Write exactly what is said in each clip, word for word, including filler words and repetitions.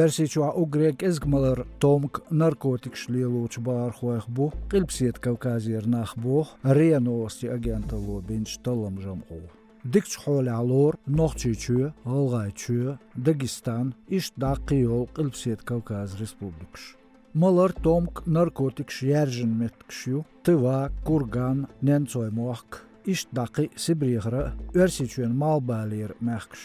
Оьрсийчохь уггаре кӀезиг малар томк, наркотикаш лелочу бахархойх бу Къилбаседа Кавказера нах, боху РИА Новости агенталло бинчу талламан жамӀо. Дикачу хьолехь лору Нохчийчоь, ГӀалгӀайчоь, Дагестан, иштта дӀа кхийолу Къилбаседа Кавказан республикаш. Малар, томк, наркотикаш яьржина меттигаш ю Тыва, Курган, Ненцой-мохк, иштта дӀа кхин а Сибрехара а, Оьрсийчоьнан Малхбалера мехкаш.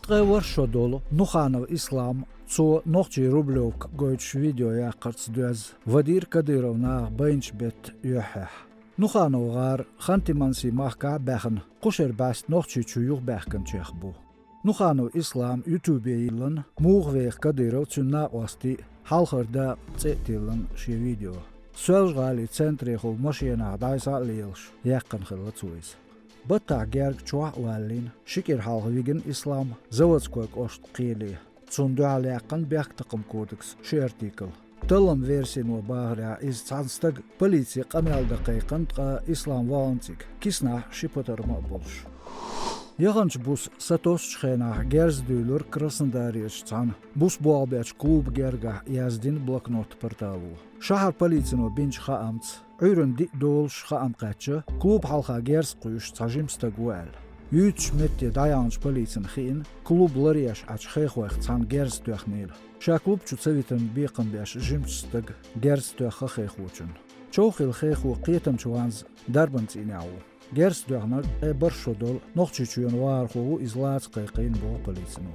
Ткъе ворхӀ шо долу Нуханов Ислам, цо нохчийн Рублевка гойтуш видео яккхарца доьзна, вадийра Кадыров нахах байначу беттан юьххьехь. Нуханов гӀар Ханты-Мансий махкахь а баьхна, кху шеран бӀаьста Нохчийчу юхабаьхкинчех бу. Нуханов Ислама ютубе йиллина, муха веха Кадыров, цуьнан накъостий, хьалхара дакъа цӀе а тиллина шен видео. Соьлжа-ГӀалин центрехула машенахь дӀасхьа а лелаш, яьккхина хилла цо иза. Баттахь герга чохь а валлина, ши кӀира хьалха вигина Ислам Заводской кӀоштан кхеле. Цунна дуьхьал яьккхина Бехктакхаман кодексн ши артикл. Талламан версино бахарехь, иза цхьана стага полице къамел дан кхайкхина, ткъа Ислам вахана цига, киснахь ши патарма а болуш. Яханчу буса сатоссучу хенахь герз дуьйлура Краснодарерчу цхьана буса болх бечу клубан гергахь, яздина Блокнот портало. Шахьаран полицино бинчу хаамца, Ӏуьйранна диъ долуш хаам кхаьчна, клуба хьалха герз кхуьйсуш цхьа жима стаг ву аьлла. Юьйцучу метте дӀаяханчу полицина хиъна, клуб ларъеш Ӏачу хехойх цхьанна герз тоьхнийла. Ша клуб чу ца витарна бекхам беш жимачу стага герз тоьхна хехочунна. Чов хилла хехо кхетамчу ванза дарбан цӀийнехь ву. Герз тоьхнарг ткъе бархӀ шо долу Нохчийчоьнан вахархо ву, иза лаца кхайкхийна, боху полицино.